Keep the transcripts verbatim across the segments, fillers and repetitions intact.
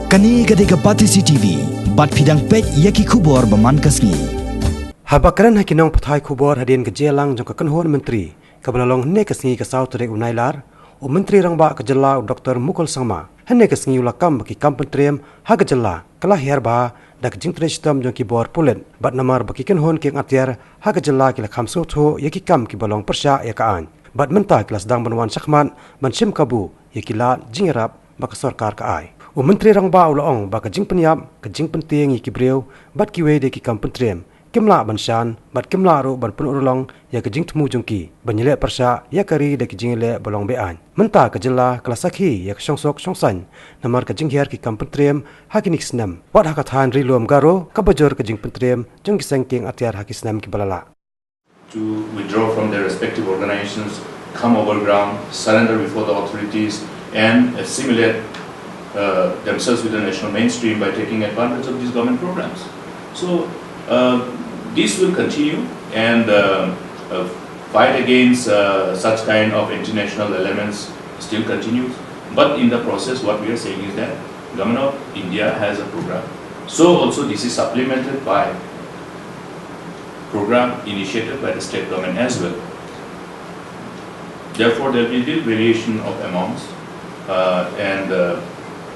Kane ka dei ka Batesi T V, bad phi dang peit ïa ki khubor ba man ka sngi. Haba kren ha ki nongpathai khubor hadien ka jingïalang jong ka kynhun myntri kaba la long hynne ka sngi ka saw tarik u Nailar, u Myntri Rangbah ka jylla u Doktor Mukul Sangma, hynne ka sngi u la kam ba ki kam pyntriem ha ka jylla ka la hiar bha da ka jingtrei shitom jong ki bor pulit, bad namar ba ki kynhun kieng atiar ha ka jylla ki la kham sngewthuh ïa ki kam kiba long pyrshah ïa ka aiñ, bad mynta ki la sdang ban wan shakhmat ban shim kabu ïa ki lad jingïarap ba ka sorkar ka ai. U Myntri Rangbah u la ong ba ka jingpynïap, ka jingpyntieng ïa ki briew bad kiwei de ki kam pyntriem kim lah ban shan bad kim lah ruh ban pynurlong ïa ka jingthmu jong ki ban ïaleh pyrshah ïa ka ri da ki jingïaleh ba long be-aiñ. Mynta ka jylla ka la sakhi ïa ka shongsuk shongsaiñ namar ka jinghiar ki kam pyntriem ha kine ki snem, wat ha ka thaiñ Ri-lum Garo kaba jur ka jingpyntriem jong ki seng kieng atiar ha ki snem kiba la leit. To withdraw from their respective organizations, come over ground, surrender before the authorities, and assimilate uh, themselves with the national mainstream by taking advantage of these government programs. So uh, this will continue, and uh, uh, fight against uh, such kind of international elements still continues. But in the process, what we are saying is that Government of India has a program. So also this is supplemented by program initiated by the state government as well. Therefore, there will be little variation of amounts, uh, and uh,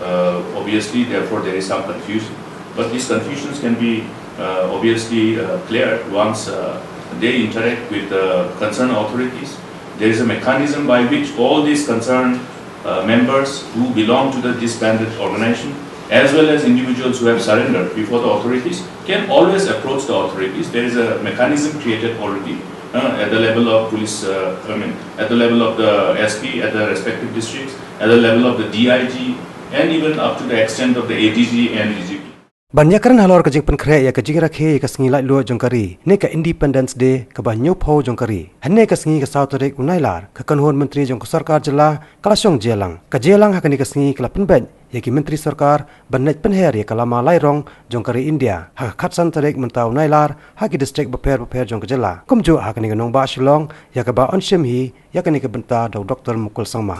uh, obviously, therefore, there is some confusion. But these confusions can be uh, obviously uh, cleared once uh, they interact with the concerned authorities. There is a mechanism by which all these concerned uh, members who belong to the disbanded organization, as well as individuals who have surrendered before the authorities, can always approach the authorities. There is a mechanism created already uh, at the level of police, uh, I mean, at the level of the S P, at the respective districts, at the level of the D I G, and even up to the extent of the A D G and D G P. Ban ïakren halor ka jingpynkhreh ïa ka jingrakhe ïa ka sngi laitluid jong ka ri, ne ka Independence Day kaba hynñiewphew jong ka ri, hynne ka sngi ka saw tarik u Nailar, ka kynhun myntri jong ka sorkar jylla ka la shong jingïalang. Ka jingïalang ha kane ka sngi ka la pynbeit ïa ki myntri sorkar ban leit pynher ïa ka lama lairong jong ka ri India ha ka khatsan tarik mynta u Nailar ha ki district bapher bapher jong ka jylla, kumjuh ha kane ka nongbah Shillong, ïa kaba yn shim hi ïa kane ka bynta da u Doktor Mukul Sangma.